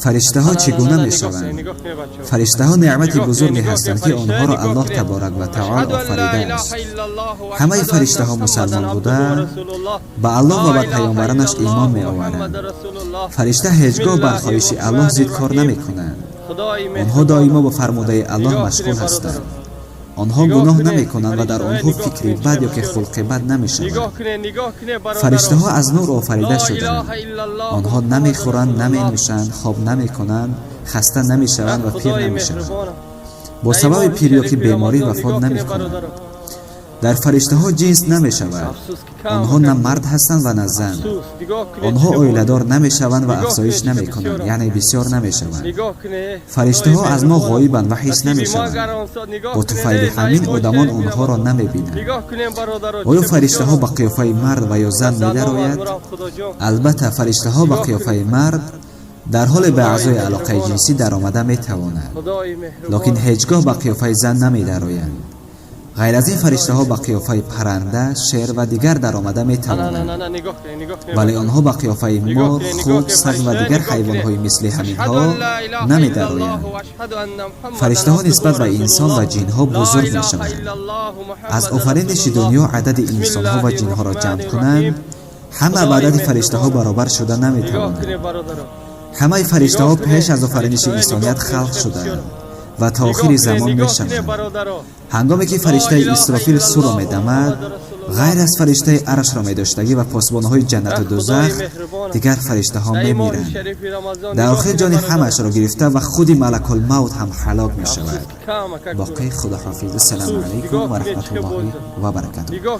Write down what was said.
Фариштаҳо чӣ гуна На, на, мешаванд? Нигоҳ кунед, бачаҳо. Фариштаҳо неъмати Нигоҳ бузурге кунед, ҳастанд, нигоҳ ки кунед, онҳоро фаришта, Аллоҳ нигоҳ кунед. таборак ва таол Ашҳаду ан ла офаридааст. илаҳа иллаллоҳ ва Ҳамаи ашҳаду анна фариштаҳо Муҳаммадан мусалмон абдуҳу буда, ва расулуллоҳ. ба Аллоҳ ва Ла ба илаҳа паёмбаронаш иллаллоҳ имон меоваранд. Муҳаммадан расулуллоҳ. Фаришта ҳеҷ гоҳ бар хоҳиши Аллоҳ зид кор намекунанд. Худои Онҳо меҳрубон. доимо ба фармудаи Аллоҳ Нигоҳ машғул кунед, ҳастанд. бародарон. Онҳо Нигоҳ гуноҳ кунед, намекунанд ва дар фариштаҳои онҳо нигоҳ фикри кунед, бад чӣ ё ки бисёр. хулқи бад намешавад. Нигоҳ кунед, нигоҳ кунед, бародарон. Фариштаҳо аз нур офарида Ла шуданд. илаҳа иллаллоҳ Онҳо Муҳаммадан намехӯранд, расулуллоҳ. наменӯшанд, хоб намекунанд, хаста намешаванд ва пир Худои намешаванд. меҳрубонам. Бо Дар сабаби моҳи пир ё ки шарифи беморӣ Рамазон вафот нигоҳ кунед, намекунанд. бародарон. Дар фариштаҳо ҷинс намешавад. Афсӯс, ки кам Онҳо на кам. мард ҳастанд ва на зан. Афсӯс, нигоҳ кунед, Онҳо чӣ оиладор намешаванд ва Нигоҳ афзоиш кунед, чӣ намекунанд, бисёрам. яъне бисёр намешаванд. Нигоҳ кунед. Фариштаҳо Худои аз мо меҳрубонам. ғоибанд ва ҳис Насиби ма намешаванд. гарон сод. Нигоҳ Бо кунед, туфайли эй, ҳамин дар одамон моҳи онҳоро Рамазон. намебинанд. Нигоҳ кунем, бародарон, Оё чӣ фариштаҳо бисёрам. ба қиёфаи мард ва ё зан Салом медарояд? аз Худоҷон. Албатта, фариштаҳо ба Нигоҳ қиёфаи кунед. мард дар ҳоле ба Худои аъзои алоқаи меҳрубонам. ҷинсӣ даромада метавонад, Худои меҳрубонам. локин ҳеҷ гоҳ ба қиёфаи зан намедароянд. Ғайр аз ин, фариштаҳо ба қиёфаи парранда, шер ва дигар даромада На, на, метавонанд, на, на, нигоҳ кунед, нигоҳ кунед. вале онҳо ба қиёфаи Нигоҳ мор, кунед, нигоҳ хук, кунед, саг ва фариштаҳо, дигар нигоҳ кунед. ҳайвонҳои мисли Ашҳаду ҳаминҳо ан ла илаҳа намедароянд. иллаллоҳ ва ашҳаду анна Муҳаммадан Фариштаҳо нисбат ба абдуҳу ва инсон ва расулуллоҳ. ҷинҳо Ла бузург илаҳа мешаванд. иллаллоҳ Аз Муҳаммадан офариниши расулуллоҳ. дунё адади инсонҳо ва ҷинҳоро ҷамъ кунанд, ҳама ба Худои адади фариштаҳо меҳрубонам. баробар шуда Нигоҳ наметавонанд. кунед, бародарон. Ҳамаи фариштаҳо Нигоҳ кунед, пеш аз офариниши фариштаҳои инсоният нигоҳ кунед, халқ чӣ шуданд бисёр. ва то Нигоҳ охири кунед, замон нигоҳ кунед, мешаванд. бародарон. Ҳангоме ки Ла фариштаи илаҳа Исрофил суро иллаллоҳ медамад, Муҳаммадан расулуллоҳ. ғайр аз фариштаи аршро медоштагӣ ва посбонҳои ҷаннату Худои дузах, меҳрубонам. дигар фариштаҳо Дар ин моҳи мемиранд. шарифи Рамазон Дар нигоҳ охир кунед, ҷони бародарон. ҳамаашро гирифта ва худи Малакулмавт ҳам ҳалок мешавад. Афсӯс, ки кам акак Боқӣ дорам. худоҳофиз. Ассалому Афсӯс, алайкум нигоҳ ва кунед, чӣ раҳматуллоҳи боз. ва баракатуҳ. Нигоҳ.